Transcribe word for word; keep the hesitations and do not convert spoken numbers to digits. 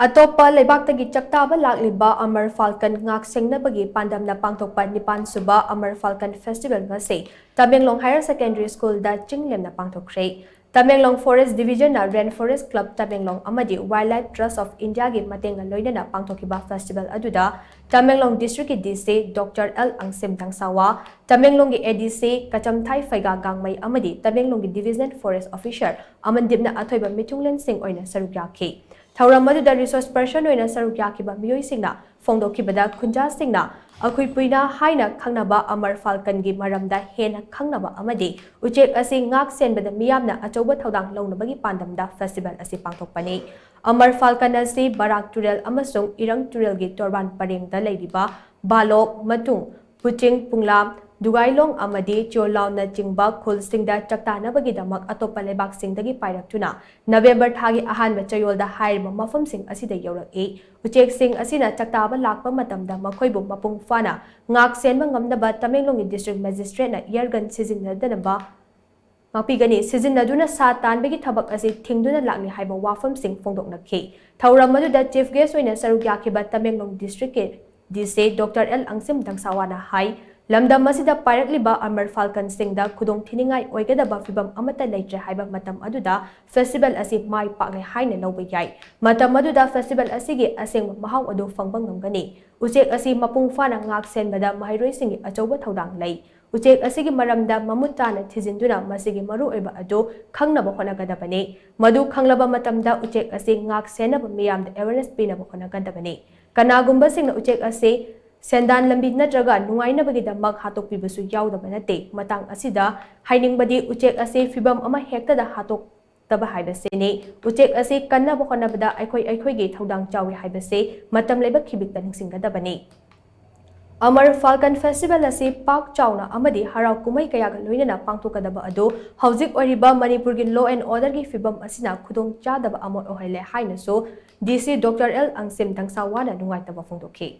ꯑꯇꯣꯞꯄ ꯂꯩꯕꯥꯛꯇꯒꯤ ꯆꯥꯛꯇꯥꯕ ꯂꯥꯛꯂꯤꯕ ꯑꯃꯔ ꯐꯥꯜꯀꯟ ꯉꯥꯛ ꯁꯦꯡꯅꯕꯒꯤ ꯄꯥꯟꯗꯝꯅ ꯄꯥꯡꯊꯣꯛꯄ ꯅꯤꯄꯥꯟ ꯁꯨꯕ ꯑꯃꯔ ꯐꯥꯜꯀꯟ ꯐꯦꯁꯇꯤꯚꯦꯜ ꯉꯁꯤ ꯇꯃꯦꯡꯂꯣꯡ ꯍꯥꯌꯔ ꯁꯦꯀꯦꯟꯗꯔꯤ ꯁ꯭ꯀꯨꯜꯗ ꯆꯤꯡ ꯂꯦꯝꯅ ꯄꯥꯡꯊꯣꯛꯈ꯭ꯔꯦ꯫ ꯇꯃꯦꯡꯂꯣꯡ ꯐꯣꯔꯦꯁ ꯗꯤꯚꯤꯖꯟꯅ ꯔꯦꯟ ꯐꯣꯔꯦꯁ ꯀ꯭ꯂꯕ ꯇꯃꯦꯡꯂꯣꯡ ꯑꯃꯗꯤ ꯋꯥꯏꯜꯗ ꯂꯥꯏꯐ ꯇ꯭ꯔꯁ ꯑꯣꯐ ꯏꯟꯗꯤꯌꯥꯒꯤ ꯃꯇꯦꯡꯒ ꯂꯣꯏꯅꯅ ꯄꯥꯡꯊꯣꯛꯈꯤꯕ ꯐꯦꯁꯇꯤꯚꯦꯜ ꯑꯗꯨꯗ ꯇꯃꯦꯡꯂꯣꯡ ꯗꯤꯁꯇ꯭ꯔꯤꯛꯀꯤ ꯗꯤ ꯁꯤ ꯗꯣꯛꯇꯔ ꯑꯦꯜ ꯑꯪꯁꯤꯝ ꯗꯪꯁꯥꯋꯥ, ꯇꯃꯦꯡꯂꯣꯡꯒꯤ ꯑꯦ ꯗꯤ ꯁꯤ ꯀꯆꯝꯊꯥꯏ ꯐꯩꯒꯥ ꯒꯥꯡꯃꯩ ꯑꯃꯗꯤ ꯇꯃꯦꯡꯂꯣꯡꯒꯤ ꯗꯤꯚꯤꯖꯅꯦꯜ ꯐꯣꯔꯦꯁ ꯑꯣꯐꯤꯁꯔ ꯑꯃꯟꯗꯤꯞꯅ ꯑꯊꯣꯏꯕ ꯃꯤꯊꯨꯡꯂꯦꯟꯁꯤꯡ ꯑꯣꯏꯅ ꯁꯔꯨꯛ ꯌꯥꯈꯤ꯫ ꯊꯧꯔꯝ ꯑꯗꯨꯗ ꯔꯤꯁꯣꯔꯁ ꯄꯔꯁꯟ ꯑꯣꯏꯅ ꯁꯔꯨꯛ ꯌꯥꯈꯤꯕ ꯃꯤꯑꯣꯏꯁꯤꯡꯅ ꯐꯣꯡꯗꯣꯛꯈꯤꯕꯗ, ꯈꯨꯟꯖꯥꯁꯤꯡꯅ ꯑꯈꯨꯏꯄꯨꯏꯅ ꯍꯥꯏꯅ ꯈꯪꯅꯕ ꯑꯃꯔ ꯐꯥꯜꯀꯟꯒꯤ ꯃꯔꯝꯗ ꯍꯦꯟꯅ ꯈꯪꯅꯕ ꯑꯃꯗꯤ ꯎꯆꯦꯛ ꯑꯁꯤ ꯉꯥꯛ ꯁꯦꯟꯕꯗ ꯃꯤꯌꯥꯝꯅ ꯑꯆꯧꯕ ꯊꯧꯗꯥꯡ ꯂꯧꯅꯕꯒꯤ ꯄꯥꯟꯗꯝꯗ ꯐꯦꯁꯇꯤꯚꯦꯜ ꯑꯁꯤ ꯄꯥꯡꯊꯣꯛꯄꯅꯤ꯫ ꯑꯃꯔ ꯐꯥꯜꯀꯟ ꯑꯁꯤ ꯕꯔꯥꯛ ꯇꯨꯔꯦꯜ ꯑꯃꯁꯨꯡ ꯏꯔꯪ ꯇꯨꯔꯦꯜꯒꯤ ꯇꯣꯔꯕꯥꯟ ꯄꯔꯦꯡꯗ ꯂꯩꯔꯤꯕ ꯕꯥꯂꯣꯛ, ꯃꯇꯨꯡ, ꯄꯨꯆꯤꯡ, ꯄꯨꯡꯂꯥꯝ, ꯗꯨꯒꯥꯏꯂꯣꯡ ꯑꯃꯗꯤ ꯆꯤꯌꯣꯂꯥꯎꯅꯆꯤꯡꯕ ꯈꯨꯜꯁꯤꯡꯗ ꯆꯥꯛꯇꯥꯅꯕꯒꯤꯗꯃꯛ ꯑꯇꯣꯞꯄ ꯂꯩꯕꯥꯛꯁꯤꯡꯗꯒꯤ ꯄꯥꯏꯔꯛꯇꯨꯅ ꯅꯕꯦꯝꯕꯔ ꯊꯥꯒꯤ ꯑꯍꯥꯟꯕ ꯆꯌꯣꯜꯗ ꯍꯥꯏꯔꯤꯕ ꯃꯐꯝꯁꯤꯡ ꯑꯁꯤꯗ ꯌꯧꯔꯛꯏ꯫ ꯎꯆꯦꯛꯁꯤꯡ ꯑꯁꯤꯅ ꯆꯥꯛꯇꯥꯕ ꯂꯥꯛꯄ ꯃꯇꯝꯗ ꯃꯈꯣꯏꯕꯨ ꯃꯄꯨꯡ ꯐꯥꯅ ꯉꯥꯛ ꯁꯦꯟꯕ ꯉꯝꯅꯕ ꯇꯃꯦꯡꯂꯣꯡꯒꯤ ꯗꯤꯁꯇ꯭ꯔꯤꯛ ꯃꯦꯖꯤꯁꯇ꯭ꯔꯦꯠꯅ ꯏꯌꯔꯒꯟ ꯁꯤꯖꯤꯟꯅꯗꯅꯕ ꯉꯥꯛꯄꯤꯒꯅꯤ꯫ ꯁꯤꯖꯤꯟꯅꯗꯨꯅ ꯁꯥ ꯇꯥꯟꯕꯒꯤ ꯊꯕꯛ ꯑꯁꯤ ꯊꯤꯡꯗꯨꯅ ꯂꯥꯛꯂꯤ ꯍꯥꯏꯕ ꯋꯥꯐꯝꯁꯤꯡ ꯐꯣꯡꯗꯣꯛꯅꯈꯤ꯫ ꯊꯧꯔꯝ ꯑꯗꯨꯗ ꯆꯤꯐ ꯒꯦꯁ ꯑꯣꯏꯅ ꯁꯔꯨꯛ ꯌꯥꯈꯤꯕ ꯇꯃꯦꯡꯂꯣꯡ ꯗꯤꯁꯇ꯭ꯔꯤꯛꯀꯤ ꯗꯤ ꯁꯤ ꯗꯣꯛꯇꯔ ꯑꯦꯜ ꯑꯪꯁꯤꯝ ꯗꯪꯁꯥꯋꯥꯅ ꯍꯥꯏ, ꯂꯝꯗꯝ ꯑꯁꯤꯗ ꯄꯥꯏꯔꯛꯂꯤꯕ ꯑꯃꯔ ꯐꯥꯜꯀꯟꯁꯤꯡꯗ ꯈꯨꯗꯣꯡ ꯊꯤꯅꯤꯡꯉꯥꯏ ꯑꯣꯏꯒꯗꯕ ꯐꯤꯚꯝ ꯑꯃꯠꯇ ꯂꯩꯇ꯭ꯔꯦ ꯍꯥꯏꯕ ꯃꯇꯝ ꯑꯗꯨꯗ ꯐꯦꯁꯇꯤꯚꯦꯜ ꯑꯁꯤ ꯃꯥꯏ ꯄꯥꯛꯂꯦ ꯍꯥꯏꯅ ꯂꯧꯕ ꯌꯥꯏ꯫ ꯃꯇꯝ ꯑꯗꯨꯗ ꯐꯦꯁꯇꯤꯚꯦꯜ ꯑꯁꯤꯒꯤ ꯑꯁꯦꯡꯕ ꯃꯍꯥꯎ ꯑꯗꯨ ꯐꯪꯕ ꯉꯝꯒꯅꯤ꯫ ꯎꯆꯦꯛ ꯑꯁꯤ ꯃꯄꯨꯡ ꯐꯥꯅ ꯉꯥꯛ ꯁꯦꯟꯕꯗ ꯃꯍꯩꯔꯣꯏꯁꯤꯡꯒꯤ ꯑꯆꯧꯕ ꯊꯧꯗꯥꯡ ꯂꯩ꯫ ꯎꯆꯦꯛ ꯑꯁꯤꯒꯤ ꯃꯔꯝꯗ ꯃꯃꯨꯠ ꯇꯥꯅ ꯊꯤꯖꯤꯟꯗꯨꯅ ꯃꯁꯤꯒꯤ ꯃꯔꯨꯑꯣꯏꯕ ꯑꯗꯨ ꯈꯪꯅꯕ ꯍꯣꯠꯅꯒꯗꯕꯅꯤ꯫ ꯃꯗꯨ ꯈꯪꯂꯕ ꯃꯇꯝꯗ ꯎꯆꯦꯛ ꯑꯁꯤ ꯉꯥꯛ ꯁꯦꯟꯅꯕ ꯃꯤꯌꯥꯝꯗ ꯑꯦꯋꯦꯔꯅꯦꯁ ꯄꯤꯅꯕ ꯍꯣꯠꯅꯒꯗꯕꯅꯤ꯫ ꯀꯅꯥꯒꯨꯝꯕꯁꯤꯡꯅ ꯎꯆꯦꯛ ꯑꯁꯤ ꯁꯦꯟꯗꯥꯟ ꯂꯝꯕꯤ ꯅꯠꯇ꯭ꯔꯒ ꯅꯨꯡꯉꯥꯏꯅꯕꯒꯤꯗꯃꯛ ꯍꯥꯠꯇꯣꯛꯄꯤꯕꯁꯨ ꯌꯥꯎꯗꯕ ꯅꯠꯇꯦ꯫ ꯃꯇꯥꯡ ꯑꯁꯤꯗ ꯍꯥꯏꯅꯤꯡꯕꯗꯤ ꯎꯆꯦꯛ ꯑꯁꯤ ꯐꯤꯚꯝ ꯑꯃ ꯍꯦꯛꯇꯗ ꯍꯥꯠꯇꯣꯛꯇꯕ ꯍꯥꯏꯕꯁꯤꯅꯤ꯫ ꯎꯆꯦꯛ ꯑꯁꯤ ꯀꯟꯅꯕ ꯍꯣꯠꯅꯕꯗ ꯑꯩꯈꯣꯏ ꯑꯩꯈꯣꯏꯒꯤ ꯊꯧꯗꯥꯡ ꯆꯥꯎꯏ ꯍꯥꯏꯕꯁꯤ ꯃꯇꯝ ꯂꯩꯕ ꯈꯤꯕꯤꯛꯇ ꯅꯤꯡꯁꯤꯡꯒꯗꯕꯅꯤ꯫ ꯑꯃꯔ ꯐꯥꯜꯀꯟ ꯐꯦꯁꯇꯤꯚꯦꯜ ꯑꯁꯤ ꯄꯥꯛ ꯆꯥꯎꯅ ꯑꯃꯗꯤ ꯍꯔꯥꯎ ꯀꯨꯝꯍꯩ ꯀꯌꯥꯒ ꯂꯣꯏꯅꯅ ꯄꯥꯡꯊꯣꯛꯀꯗꯕ ꯑꯗꯨ ꯍꯧꯖꯤꯛ ꯑꯣꯏꯔꯤꯕ ꯃꯅꯤꯄꯨꯔꯒꯤ law and order ꯒꯤ ꯐꯤꯚꯝ ꯑꯁꯤꯅ ꯈꯨꯗꯣꯡ ꯆꯥꯗꯕ ꯑꯃ ꯑꯣꯏꯍꯜꯂꯦ ꯍꯥꯏꯅꯁꯨ ꯗꯤ ꯁꯤ ꯗꯣꯛꯇꯔ ꯑꯦꯜ ꯑꯪꯁꯤꯝ ꯗꯪꯁꯥꯋꯥꯅ ꯅꯨꯡꯉꯥꯏꯇꯕ ꯐꯣꯡꯗꯣꯛꯈꯤ꯫